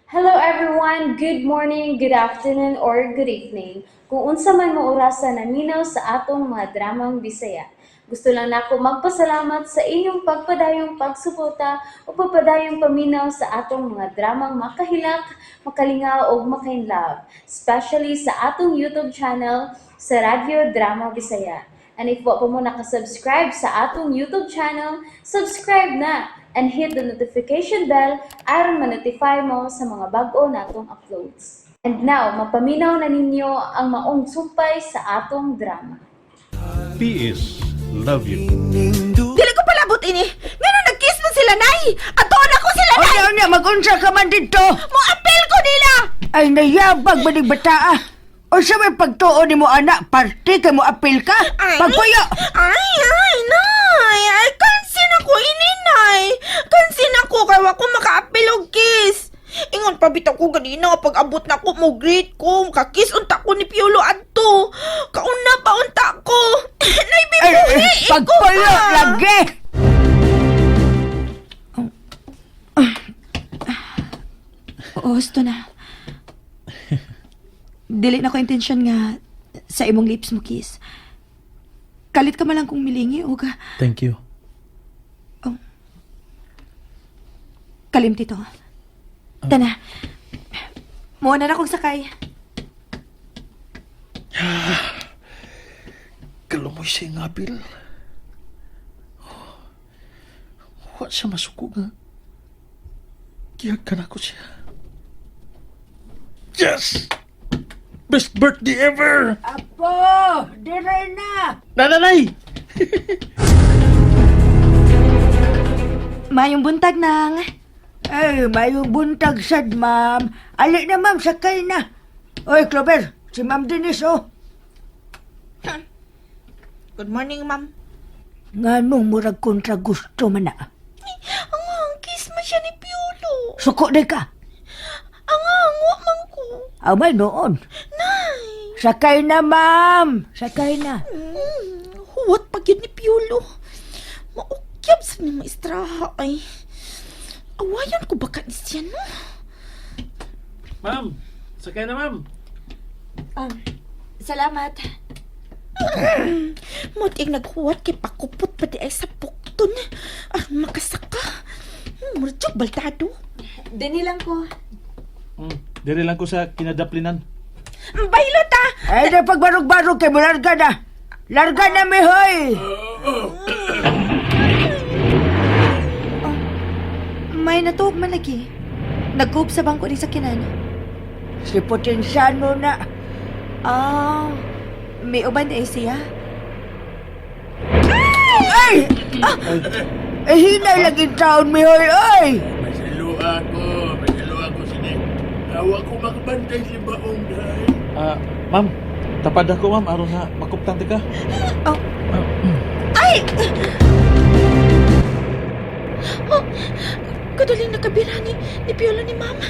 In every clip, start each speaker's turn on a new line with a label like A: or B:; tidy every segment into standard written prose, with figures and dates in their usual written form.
A: Hello everyone! Good morning, good afternoon, or good evening. Kung unsa man mo orasa naminaw sa atong mga dramang Bisaya. Gusto lang nako magpasalamat sa inyong pagpadayong pagsuporta o pagpadayong paminaw sa atong mga dramang makahilak, makalingaw ug makainlove, especially sa atong YouTube channel sa Radyo Drama Bisaya. And if wa pa mo nakasubscribe sa atong YouTube channel, subscribe na and hit the notification bell aron ma-notify mo sa mga bag-o natong uploads. And now, mapaminaw na ninyo ang maong sumpay sa atong drama.
B: PS Love you.
C: Dili ko palabot ini. Ngano nag-kiss man sila, Nay? Atoon ako sila, Nay!
D: Unya, unya, mag-unsa ka man dito.
C: Mo-apil ko nila!
D: Ay, nayabag ba ning bata ah? Unsa may pagtuo nimo ana, parte kay mo apil ka?
C: Ay.
D: Pagpuyo!
C: Ay, ay, Nay! Ay, kansin ako ini, Nay! Kansin ako kay wa ko makaapil og kiss. Ingon pa bitaw ko ganina nga pag abot na ko mo greet ko, makakiss unta ko ni Piolo adto. Kauna pa unta ko. Nay,
D: Ay,
C: bibuhi
D: ay,
C: ko
D: pagpuyo
C: pa.
D: lagi!
E: Oo, husto na. Dili na ko intensyon nga sa imong lips mo kiss. Kalit ka man lang kung milingi o ka
F: Thank you.
E: kalimti to. Tana. Muuna na kong sakay.
F: Kalumoy siya nga, Bill. Wa siya masuko nga. Gihag ka na ko siya. Yes! Best birthday ever!
D: Apo, dire na!
F: Nananay!
E: Mayong buntag nang.
D: Ay, mayong buntag sad, ma'am. Ali na, ma'am, sakay na. Oy, Clover, si Ma'am Denise, oh.
C: Good morning, ma'am.
D: Nganong murag kontra gusto man na.
C: Ang ang kiss man siya ni Piolo.
D: Suko di ka.
C: Ang ang wa man ko.
D: Amay noon.
C: Nay!
D: Sakay na, ma'am. Sakay na.
C: Huwat pag yun ni Piolo. Maukyab sa ni maestraha ay. Awayon ko baka ni siya, no?
F: Ma'am, sakay na ma'am.
E: Salamat.
C: Mutig naghuwat kay pakupot pa di ay sa pukton. Ah, makasaka. Murjog baldado.
E: Dini lang ko.
F: Diri lang ko sa kinadaplinan.
C: Baylo ta!
D: Ay, na pagbarog-barog kay mo, larga na. Larga na, mihoy.
E: May natuog man lagi. Nagkuop sa bangko ni sakinan.
D: Si Potensyano na.
E: Ah, may uban di ay siya.
D: Ay! Ah! Eh, hinay lagi taon, mihoy, ay!
G: Masalo ako, masalo ako sini. Awa ko makabantay si Baong dahil.
F: Ah, ma'am, tapad ako ma'am aron na makuptan ka.
E: Oh.
C: Ay! Oh, kadaling nakabira ni Piolo ni Mama.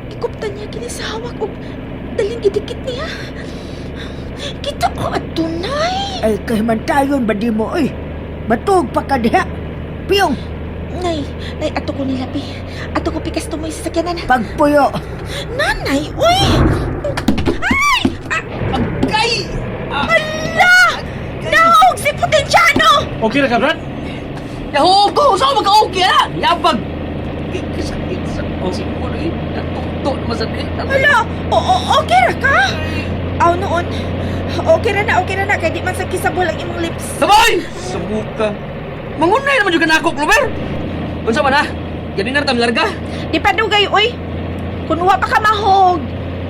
C: Gikuptan niya kini sa hawak og daling gidikit niya. Kita ko adunay.
D: Ay, kahimantayon ba di mo, ay? Batug pa ka diha. Piyong,
C: Nay, nay, ato ko nila, pi. Ato ko pikas tumoy sa sakyanan.
D: pagpuyo.
C: Nanay, uy! Ay! Ah!
H: Agay!
C: Ala! Nahog si Potensyano!
F: Okay ra ka, Brad?
H: Nahog ko! Saan magka-okay na? Yabag! Kasakit sa sipon eh. Natukto naman sa eh.
C: Ala! Oo, okay ra ka? Aw, noon. Okay ra na, okay ra na. Kaya di man sa kisabol ang imong lips.
H: Sabay! Sabuka. Mangunay naman juga na ako, Clover! Unsa man ha? Ganina na larga.
C: Di pa dugay, uy. Kun wa pa ka mahog.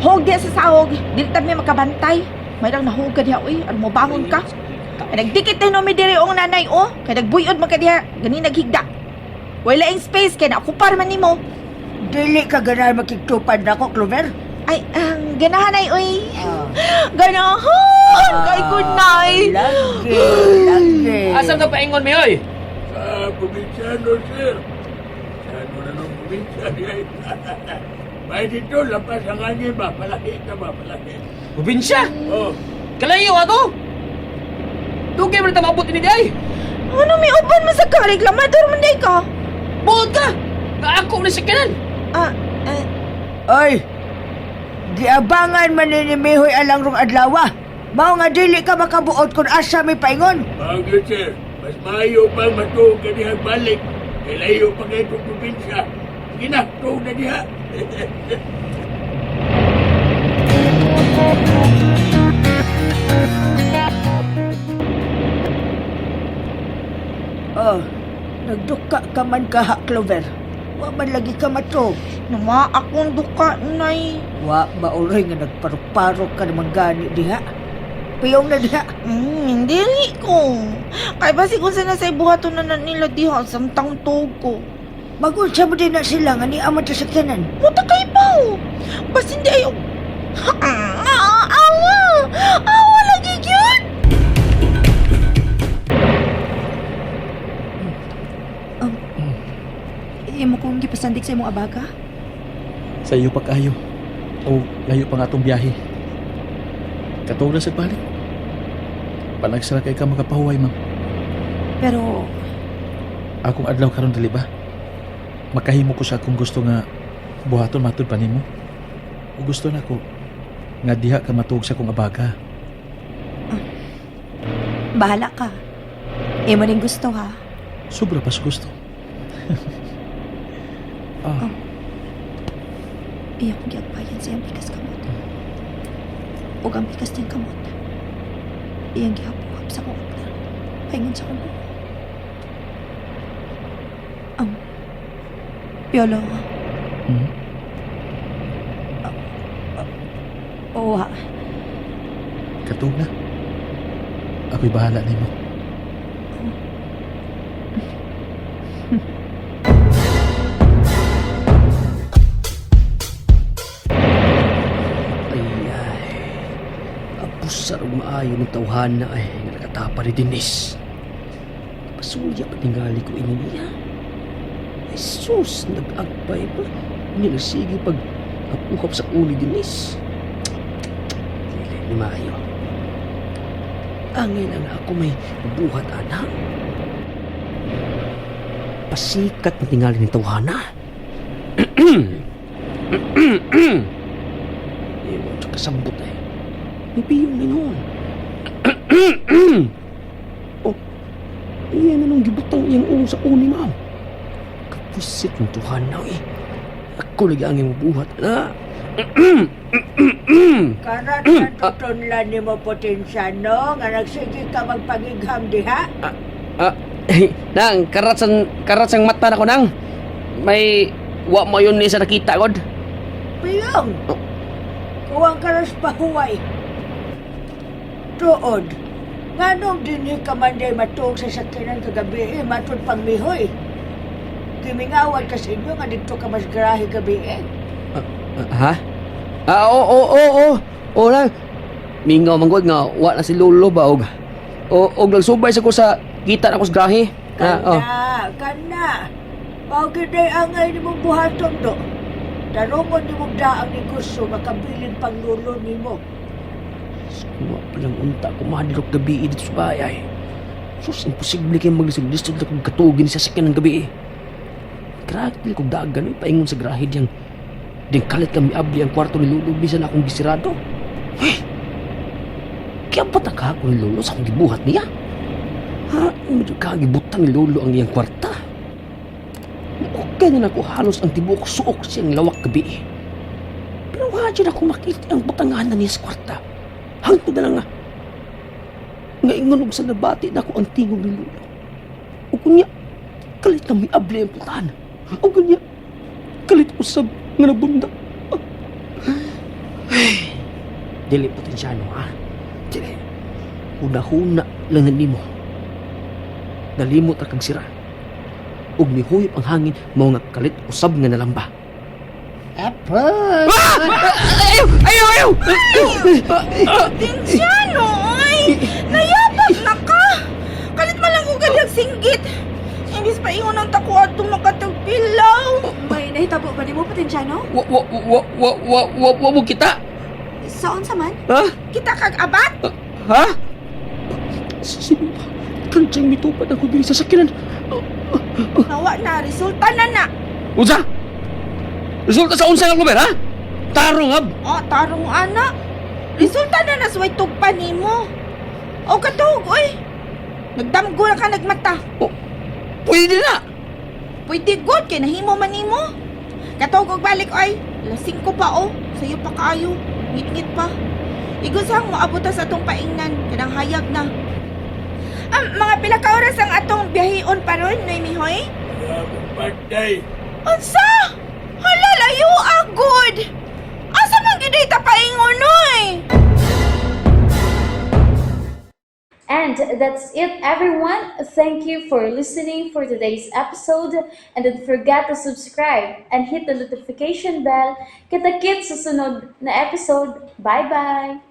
C: Hog diya sa sahog. Dili ta mi makabantay. May lang nahog ka diha, uy. Ano mo bangon ka? Kay nagdikit na mi diri ong nanay, oh. Kay nagbuyod man ka diha. Gani naghigda. Wala ing space kay naokupar man nimo.
D: Dili ka ganahan makigtupad na ako, Clover.
C: Ay, ang ganahan ay, uy. Ganahan! Kay good night.
D: Lagi, lagi.
H: Asa ka paingon mi oy?
G: Sa probinsyano, sir. Sa ano na nung probinsya niya. May dito, lampas ang angin ba? Palaki ka ba? Palaki.
H: Probinsya!
G: Oh,
H: Kalayo ato! Dugay man ta maabot ini di ay.
C: Ano may uban man sa ka? Reklamador man day ka.
H: Buot ka! Ako na sa kanan!
C: Ah, eh,
D: Oy! Giabangan man ni Mihoy alang rong adlawa. Mao nga dili ka makabuot kung asa mi paingon.
G: Mao gyud, sir. Mas maayo pang matuog ka diha balik. Kay layo pa kayo itong probinsya. Sige na, tuog na diha.
D: Oh, nagduka ka man kaha, Clover. Wa man lagi ka matuog.
C: Nawa akong duka, nay.
D: Wa mauroy nga nagparok-parok ka naman gani diha. Piyong na diha.
C: Dili ko. Kay basig unsa na say buhaton na na nila diha samtang tuog ko.
D: Magunsa mo din na sila nga ni ama ta sakyanan.
C: Puta kay pa. Basin di ayo. Awa! Awa lagi gyud.
E: Imo kong gipasandig sa imong abaga?
F: Sa iyo pag-ayo. O layo pa nga atong biyahe. Katong na sa balik. Panagsara kay ka makapahuway, ma'am.
E: Pero
F: Akong adlaw karon dili ba? Makahimo ko sa akong gusto nga buhaton matud pa nimo. O gusto na ko nga diha ka matuog sa akong abaga.
E: bahala ka. Imo ning gusto ha.
F: Sobra pa sa gusto. ah,
E: Iya kong giagpayan sa iyang pikas kamot. Ug ang pikas niyang kamot. Iyang gihapuhap sa akong updan. Paingon sa akong buho. Ang Piolo, oo ha.
F: Katug na. Ako'y bahala nimo.
H: Ay, ay. Apos sa rog maayo ng tawhana ay nga nakatapa ni Denise. Pasulya pa tingali ko ini niya. Ay sus, nag-agpay pa. Nilasigi pag apuhap sa uli Denise. Dili ni maayo. Angay na nga ako may buhat ana. Pasikat na tingali ng tawhana. Ewan sa kasabot eh. May piyong na noon. Oh, iyan na nung gibutang iyang ulo sa uni, ma'am. Kapusit ng tuhan na eh. Ako lagi ang imong buhat na.
D: Karat na tutunlan nimo potensyano nga nagsige ka magpagigham diha.
H: Ah, nang, karat sang mata na ko nang. May wa mo yun ni sa nakita god.
D: Piyong! Kuwang karas pahuway. Tuod, nganong dinhi ka man day matuog sa sakyanan kagabi, eh, matud pang mihoy. Gimingawan ka sa inyo nga dito ka mas grahe gabi eh.
H: Ah, ha? Ah, oo, oo, oo, oo. Oo lang. Mingaw man god nga wa na si Lolo ba og o og nagsubay sa ko sa kita na ko sa grahe. Ah,
D: Kana,
H: oh.
D: kana. Mao gyud day angay nimong buhaton do. Tarungon nimong daang negosyo makabilin pang lolo nimo.
H: Wa pa lang unta ko mahadlok gabi dito sa bahay. Sus, imposible kayo maglisod-lisod na kung katugin sa sakyan ng gabi eh. Grabe dili kong dagan, eh, paingon sa grahe diyang diyang kalit kami abli ang kwarto ni Lolo bisan akong gisirado. Eh, kaya ba't ako ni Lolo sa akong gibuhat niya? Ha? Medyo kagibutang ni Lolo ang iyang kwarta. Okay na nako halos ang tibuok suok siyang lawak gabi eh. Pero wa dyan ako makita ang butangan na niya sa kwarta. Hangtod na lang nga. Nga ingon og sa nabati na ako ang tingog ni Lolo. O kunya, kalit na may abli ang putahan. O kunya, kalit usab nga nabunda. Ay, dili potensyano ha. Dili. Huna-huna lang na nimo. Nalimot ra kang sira. Ug mihuyop ang hangin mao nga kalit usab nga nalamba. Apple! Ah! Ayaw! Ayaw! Ayaw!
C: Potensyano, ay! Nayabag na ka! Kalit man lang ko gadyag singgit. Imbis pa ingon ang tako atong makatagpilaw.
E: May nahitabo ba nimo Potensyano?
H: Wa wa wa wa wa wa wa mo kita.
E: Sa unsa man?
H: Ha?
C: Kita kag abat?
H: Ha? Sino ba? Kantyang mitupad ako diri sa sakinan.
C: Nawa na, resulta na na.
H: Unsa? Resulta sa unsa nga lugar, ha? Tarong, ab!
C: Oh, tarong ana. Resulta na nasuway tugpa nimo. O katog, oy. Nagdamgo na ka nagmata.
H: Pwede na!
C: Pwede good kay nahimo man nimo. Katog og balik oy. Alas 5 pa oh. Sayo pa kaayo. Ngit-ngit pa. Igusang moabot ta sa atong paingnan kanang hayag na. Ang mga pila ka oras ang atong biyaheon paron, Noy Mihoy?
G: Patay.
C: Unsa? Hala, layo agod. Asa man gyud ta paingon oy?
A: And that's it, everyone. Thank you for listening for today's episode. And don't forget to subscribe and hit the notification bell. Kita-kits sa sunod na episode. Bye-bye!